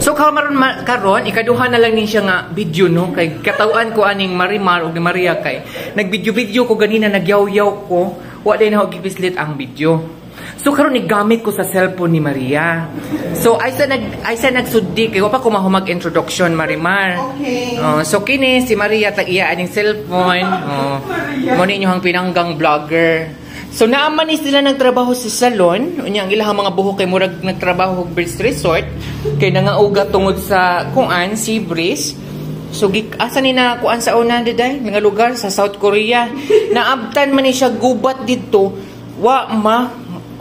So karon karon ikaduha na lang ni siya nga video, no, kay katawan ko aning Marimar ug ni Maria kay nag-video-video ko ganina, nagyaw-yaw ko, wa day na gipislit ang video. So karon gamit ko sa cellphone ni Maria. So ay sa nagsuddi kay wa pa ko mahumag introduction, Marimar. Okay. Oh, so kini si Maria, tag iya aning cellphone. Oh. Mo ni inyong pinanggang vlogger. So naaman ni sila nagtrabaho sa salon. Unya ang ilahang mga buhok kay murag nagtrabaho og beach resort kay nangauga tungod sa kuan, sea breeze. So asa ni na kuan sa una diday nga lugar sa South Korea. Naabtan man ni siya gubat didto. Wa ma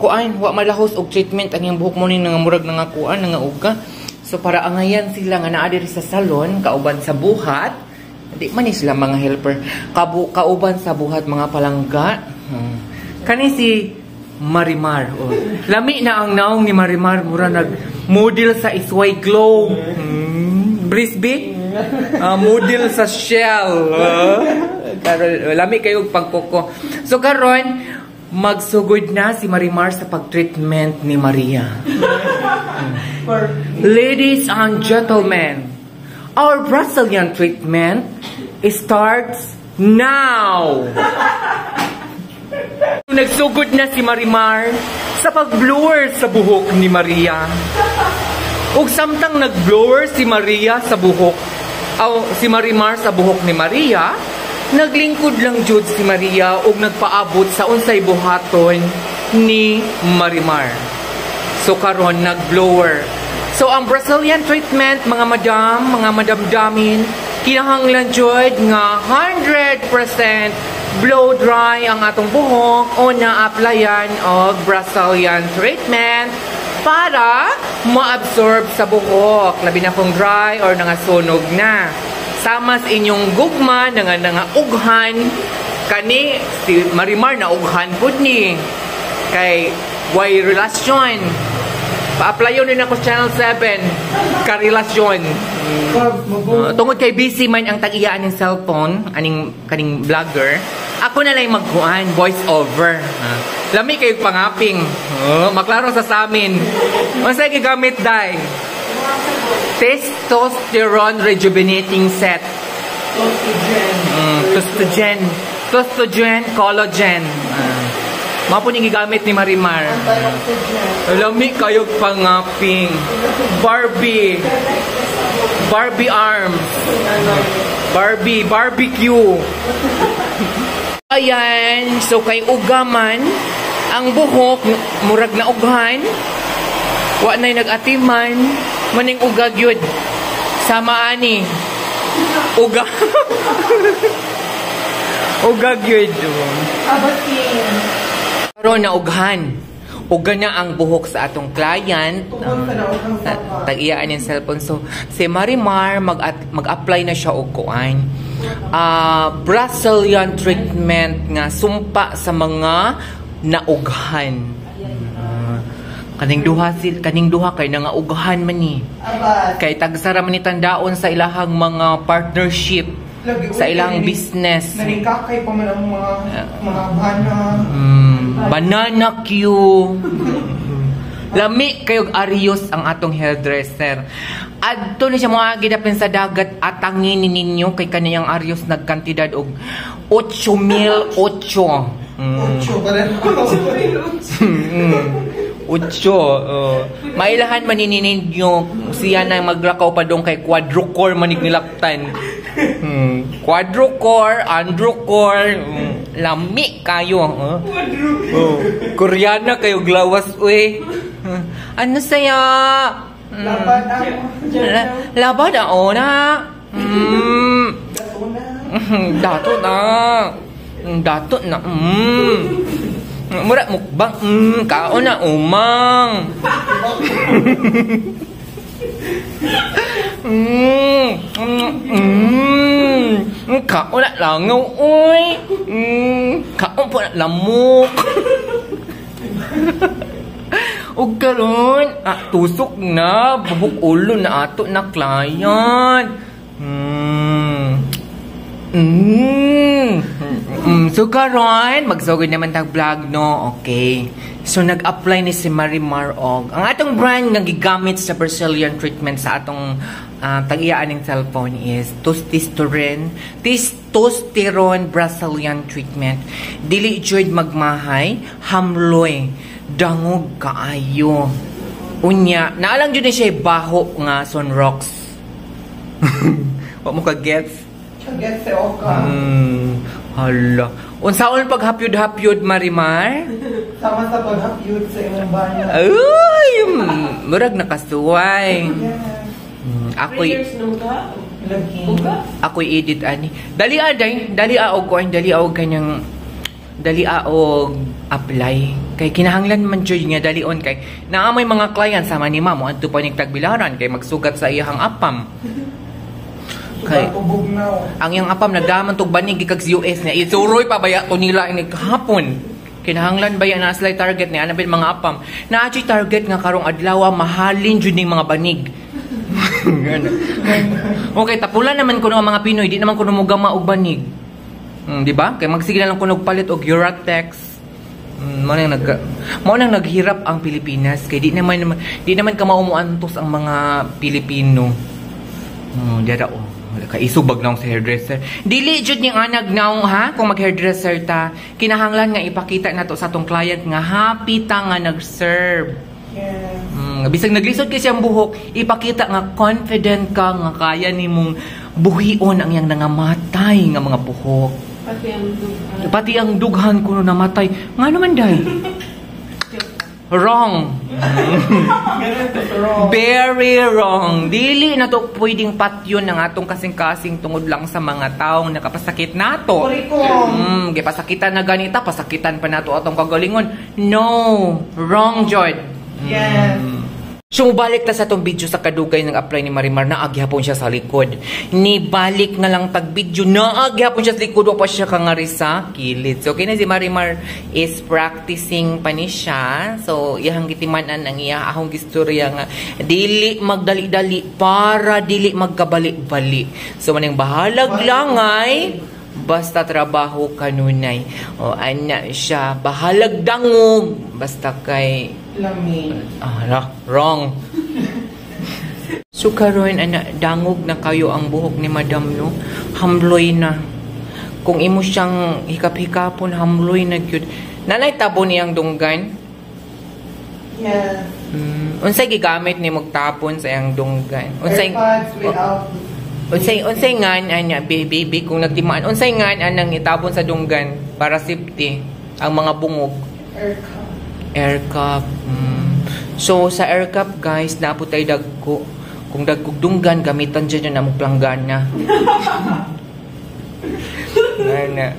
kuan, wa malahos og treatment ang iyang buhok mo ni nga murag nangakuan, nangauga. So para angayan sila nga naa diri sa salon kauban sa buhat. Di man ni sila mga helper. Kauban sa buhat, mga palangga. Kani si Marimar. Oh. Lami na ang naong ni Marimar. Mura nag model sa Isway Glow. Brisby? Model sa Shell. Karon, lami kayo pagkoko. So karon magsugod na si Marimar sa pag-treatment ni Maria. Ladies and gentlemen, our Brazilian treatment starts now! Nagsugod na si Marimar sa pag-blower sa buhok ni Maria. Ug samtang nag-blower si Maria sa buhok, aw, si Marimar sa buhok ni Maria, naglingkod lang jud si Maria ug nagpaabot sa unsay buhaton ni Marimar. So karon nag-blower. So ang Brazilian treatment, mga madam, mga madamdamin, kinahanglan jud nga 100% blow dry ang atong buhok o na-applyan og Brazilian treatment para ma-absorb sa buhok. Labi na kung dry or nangasunog na. Sama sa inyong gugma, nga nangaughan, kani si Marimar na ughan pud ni. Kay way relasyon. Pa-applyon din ako sa Channel 7. Karelasyon. Tungod kay busy man ang tag-iya aning cellphone, aning kaning vlogger, ako na lang magkuan, voice over. Lami kayo pangaping. Maklaro sa samin. Unsay gigamit, dai? Testosterone rejuvenating set. Testogen. Testogen, collagen. Mao po ni gigamit ni Marimar. Lami kayo pangaping. Barbie. Barbie arms. Barbie, barbecue. Ayan, so kay ugaman, ang buhok, murag na ughan, wa na'y nag-atiman, maning ugag yun. Sama ani. Uga. Ugag yun. Abatin. Karon na ughan. Uga na ang buhok sa atong client. Tungkol sa naughang sapa. Tag-iyaan yung cellphone. So, si Marimar, mag-apply na siya og kuan. Brazilian treatment nga sumpa sa mga naughan. Kaning duha kay nangaughan man ni. Abat. Kay tagsara man ni tandaon sa ilahang mga partnership, Lagi, sa uy, ilang business. Naningkakay pa man ang mga bana. Banana Q. Lami kayo Arios ang atong hairdresser. Adto ni siya mga gidapin sa dagat, atangin ninyo kay kaniyang Arios nagkantidad og 8,008. Ocho pa rin. Otso. Oh. Mailahan man ninyo siya na maglakaw pa dong kay quadrucore manig nilaktan. Quadrucore, androcore, lami kayo. Oh. Oh. Koreana kayo glawas uy. Ano saya? Laban ang Laban na ona. Dato na. Dato na. Dato na. Mura mukbang. Kaon na umang. Kaon na langaw uy. Kaon po na lamok. Ug karon, tusok na buhok ulo na ato na client. So karon magsugod naman tag vlog, no? Okay. So nag-apply ni si Marimar og ang atong brand nga gigamit sa Brazilian treatment sa atong tag-iyaan ning cellphone is Testosterone Brazilian treatment. Dili jud magmahay, hamloy, dangog kaayo. Unya, naalang jud ni siya baho nga Sunrocks. Wa mo ka gets? Kaget si Oka. Hala. Unsaon paghapyod-hapyod, Marimar? Sama sa paghapyod sa imong bana. Ay, murag nakasuway. Yes. Ako'y Prayers nung ka? Lagi. Uga? Ako'y edit ani. Dali a day, dali a og kuan, dali a og kanyang dali a og apply. Kay kinahanglan man jud nga dalion kay naa may mga client sama ni ma'am adto pa ning tagbilaran kay magsugat sa iyang apam. Kay Kay bugnaw. Ang iyang apam nagdaman tog banig gikag sa US niya. Isuroy pa baya to nila ini kahapon. Kinahanglan ba yan na sila target ni anabel mga apam. Naa jud target nga karong adlaw mahalin jud ning mga banig. Ganun. Okay, tapulan naman kuno ang mga Pinoy, di naman kuno mo og banig. Di ba? Kay magsige na lang kuno og palit og Uratex. Mao nang naghirap ang Pilipinas kay di naman ka maumuantos ang mga Pilipino. Dira oh. Kaisog bag naong sa hairdresser. Dili jud ning anag naong ha kung mag hairdresser ta. Kinahanglan nga ipakita nato sa atong client nga happy ta nga nag-serve. Yes. Bisag naglisod kay siyang buhok, ipakita nga confident ka nga kaya nimong buhion ang iyang nangamatay nga mga buhok. Pati ang dughan. Pati ang dughan kuno namatay. Nga naman day. Wrong. Ganun to wrong. Very wrong. Dili na to pwedeng patyon ng atong kasing-kasing tungod lang sa mga taong nakapasakit nato. Kurikong. Gipasakitan na ganita, pasakitan pa nato atong kagalingon. No, wrong jud. Yes. So, mubalik ta sa atong video sa kadugay ng apply ni Marimar, naagyapon siya sa likod. Ni balik na lang tag video, naagyapon siya sa likod, wa pa siya kangari sa kilid. So, okay na si Marimar is practicing pa ni siya. So, iyang gitimanan ang iya ahong gistorya nga dili magdali-dali para dili magkabali-bali. So, maning bahalag langay, basta trabaho kanunay. O, ana siya, bahalag dangog, basta kay Lami. Ah, wrong. So karon ana dangog na kayo ang buhok ni Madam, no. Hamloy na. Kung imo siyang hikap-hikapon, hamloy na gyud. Nanay tabon niyang dunggan. Yes. Unsay gigamit ni magtapon sa iyang dunggan? Unsay AirPods without unsay ngan anya baby baby kung nagtimaan unsay ngan anang itabon sa dunggan para safety ang mga bungog? Air cup. Air cup. So, sa air cup, guys, napo tayo dagko. Kung dagkog dunggan, gamitan dyan yun among planggana. Ana.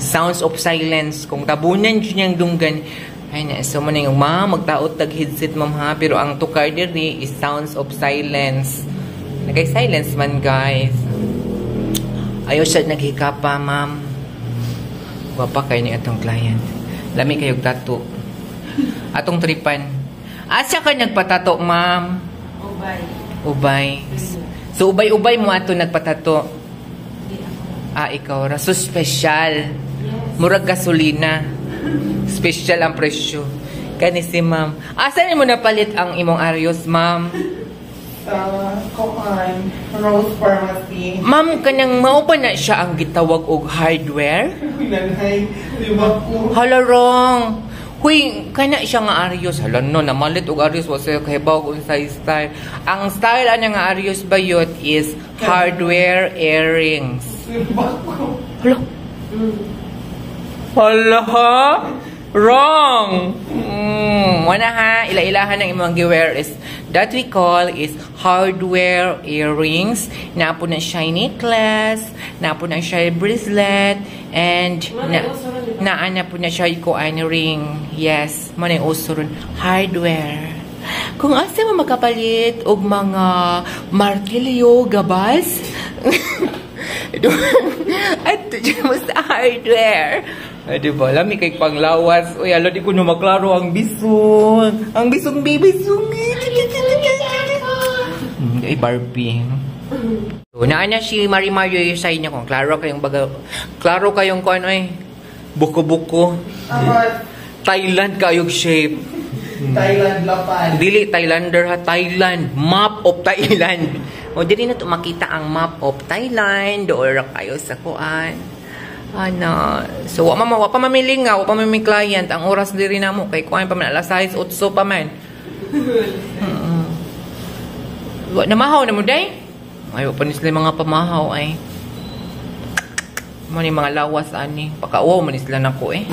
Sounds of silence. Kung tabunan dyan yung dunggan, ay na, so mo na yung, ma'am, magtaot tag headset, ma'am ha. Pero ang tukar diri is sounds of silence. Nagay silence man, guys. Ayaw siya naghikapa, ma'am. Gwapa kayo ni atong client. Lami kayo tattoo. Atong tripan. Asa ka nagpatato, ma'am? Ubay. Ubay. So, ubay-ubay mo ato nagpatato. Di ako. Ah, ikaw ra. So, special. Yes. Murag gasolina. Special ang presyo. Kani si ma'am. Asa mo napalit ang imong Arios, ma'am? Sa Koan, Rose Pharmacy. Ma'am, kanang mao pa na siya ang gitawag og hardware? Nanay, di ba ko? Hala, wrong. Huy, kana siya nga Arios. Hala no, namalit og Arios wa siya kahibaw og unsay style. Ang style ana nga Arios bayot is hardware earrings. Di ba ko? Hala. Hala ha? Wrong! Wala ha, ila-ilahan ng imong giwear is that we call is hardware earrings. Naa po na siya necklace, naa po na siya bracelet, and na, naa na po na siya kuan ring. Yes, mo na yung uso ron. Hardware. Kung asa mo makapalit og mga martilyo, gabas, at mo sa hardware. Ay, di ba? Lami kay panglawas. Uy, alo, di ko na maklaro ang bisong. Ang bisong, baby, bisong. Ay, Barbie. So, naa na si Marimar yung sa inyo kung klaro kayong baga, klaro kayong kuan oy. Buko-buko. Amat, Thailand kayog shape. Thailand lapan. Dili Thailander ha, Thailand. Map of Thailand. O dili na to makita ang map of Thailand or kayo sa kuan. Ana, so wa mama wa pa mamiling nga, wa pa mami client. Ang oras diri namo kay kuan pa man alas 6, 8 pa man. Wa namahaw na mo day? Ay, wa pa ni sila mga pamahaw ay. Mo ni mga lawas ani. Pakauwaw man ni sila nako eh.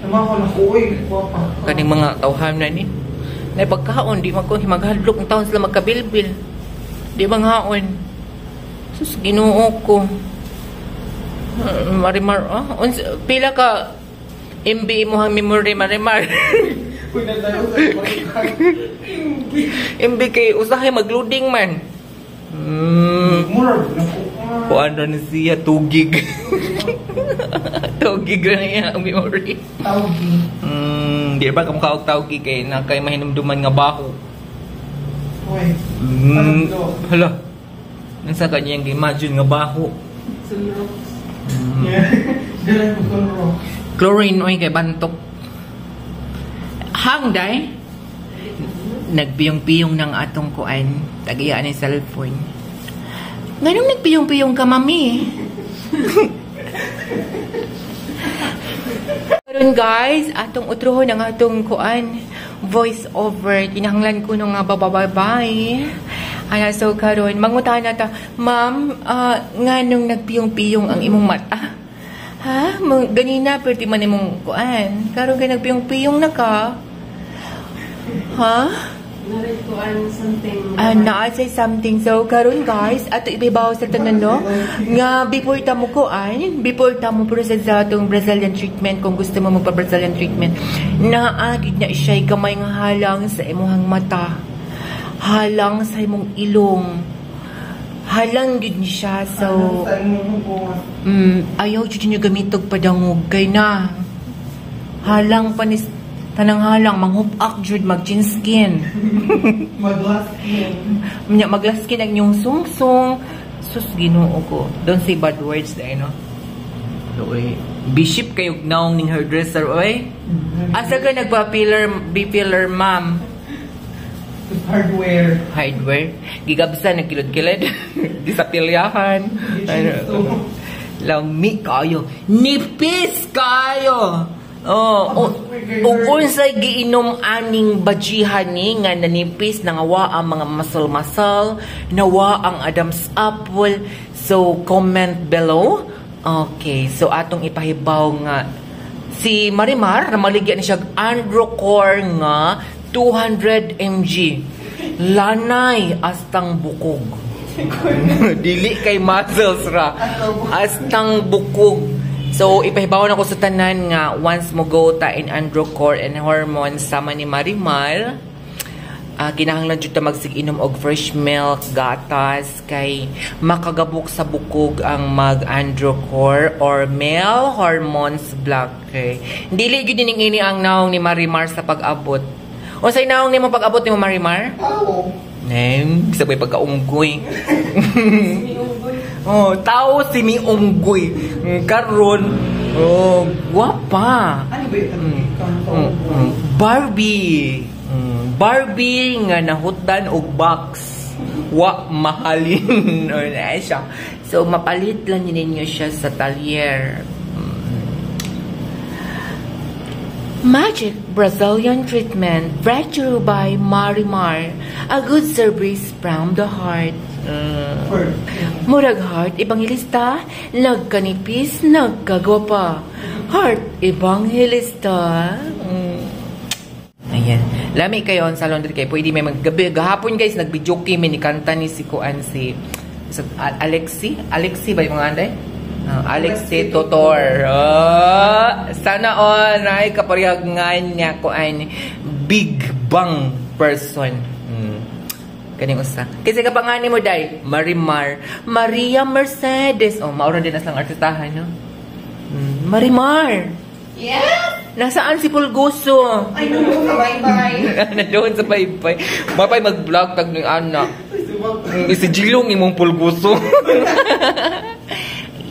Naman ko na ko, uy. Guwapa. Kaning mga tawhan na ni. Nay pagkaon di man ko maghadlok ang taon sila magkabilbil. Di manghaon. Sus, Ginoo ko. Marimar, ah, pila ka MB mo ang memory, Marimar? Uy, nagtayo sa ibang. MB kay usahay magloading man. Murag na ko. Kuan ra ni siya 2 gig. 2 gig ra niya ang memory. Tawgi. Di ba ka og tawgi kay na kay mahinumduman nga baho. Uy. Ano? Hala. Nasa kanya yung imagine nga baho. Sunrox. Yeah. Ganun ko sunro. Chlorine oy kay bantok. Hang day. Nagpiyong-piyong ng atong kuan, tagiyaan ni cellphone. Nganong nagpiyong-piyong ka, mami? Karon guys, atong utrohon ang atong kuan, voice over. Kinahanglan ko nung nga bababay. Ana, so karon mangutahan na ta, "Ma'am, nganong nagpiyong-piyong ang imong mata? Ha? Ganina perti man imong kuan. Karon kay nagpiyong-piyong na ka. Ha?" Narin ko an something. Na say something. So, karon guys, ato ibabaw sa tanan, no? Nga, before ta mo kuan, before ta mo proceed sa atong Brazilian treatment, kung gusto mo magpa-Brazilian treatment, naagid na siya gamay nga halang sa imuhang mata. Halang sa imong ilong. Halang gid ni siya. So, Sa imong hugos. Ayaw jud niyo gamitog padangog kay na. Halang pa ni tanang halang manghupak jud mag chin skin. Mag-glass skin. Nya maglaskin ang inyong sungsong. Sus, Ginoo ko. Don't say bad words dahil, no? Oy, bishop kayo naong ning hairdresser, oy. Asa ka nagpa-pillar, bi-pillar, ma'am? Hardware. Hardware. Gigabsa, nagkilod-kilod. Di sa pilyahan. Ano? Lami kayo. Nipis kayo! Oh, ug unsay giinom aning bajihan ni nga nanipis nangawa ang mga muscle-muscle, nawa ang Adam's apple. So comment below. Okay, so atong ipahibaw nga si Marimar namaligya ni siya og Androcur nga 200 mg. Lanay astang bukog. Dili kay muscles ra. Astang bukog. So, ipahibaw na ko sa tanan nga once mo go ta in Androcur and hormones sama ni Marimar, kinahanglan jud ta magsig-inom og fresh milk, gatas, kay makagabok sa bukog ang mag-Androcur or male hormones blocker. Dili gyud ning ini ang naong ni Marimar sa pag-abot. Unsay naong nimo pag-abot nimo, Marimar? Tao. Nem, sabay pagkaunggoy. Sumi-unggoy. Oh, tao si mi unggoy. Karon, oh, gwapa. Ano ba yung Barbie. Barbie nga nahutdan og box. Wa mahalin or na siya. So mapalit lang ninyo siya sa talyer. Magic Brazilian Treatment brought to you by Marimar. A good service from the heart. Murag Heart Evangelista, nagkanipis, nagkagwapa. Heart Evangelista. Ayan. Lami kayo ang salon dito kay pwede may maggabi. Gahapon guys, nag-video kami ni kanta ni si Kuan si sa Alexi? Alexi ba yung mga anday? Alexi Totor. Oh, sana all ay kaparehag nga niya kuan big bang person. Kaning usa. Kasi kapangani mo day, Marimar, Maria Mercedes. Oh, maura din na silang artistahan, no? Marimar. Yes! Nasaan si Pulgoso? Ay, nandun sa bye-bye. Nandoon sa baybay. Mapay mag-vlog tag ng anak. Isijilong imong pulguso.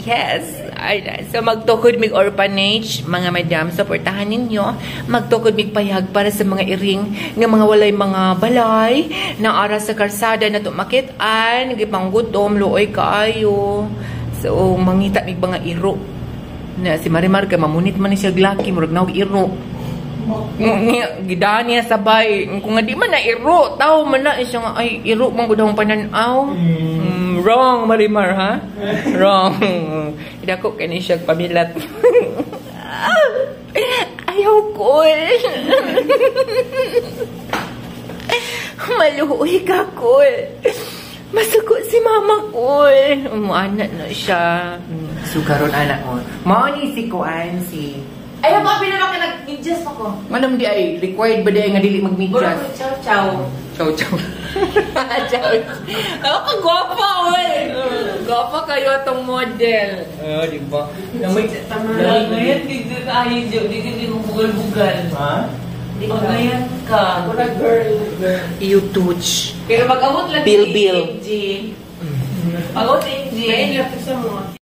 Yes. Ay, so magtukod mig orphanage, mga madam, suportahan ninyo. Magtukod mig payag para sa mga iring nga mga walay mga balay na ara sa karsada na tumakit-an, gipanggutom, luoy kaayo. So mangita mig mga iro. Na si Marimar kay mamunit man ni siya glaki, murag naog iro. Gidaan niya sabay. Kung nga di man na iro, tao man na siya nga, ay, iro man gud akong pananaw. Wrong, Marimar, ha? Wrong. Idako kay ni siya pamilat. Ayaw ko. Maluoy ka, Kol. Masuko si mama, Kol. Umuana na siya. So, karon anak mo. Mao ni si Kuan, si Ay, ako pinaka nag-medyas ako. Manam di ay required ba di ay nga dili magmedyas? Murag chow chow. Chow chow. Chow. Ako ka gwapa oy. Gwapa kayo atong model. Oh, di ba? Namoy Ngayon, di ka ayo di di di mo bugal-bugal. Ha? Magayan ka. Murag girl. You touch. Kaya mag-amot lang Bill, si Bill. MG. Mag-amot si MG. May lapit sa mga.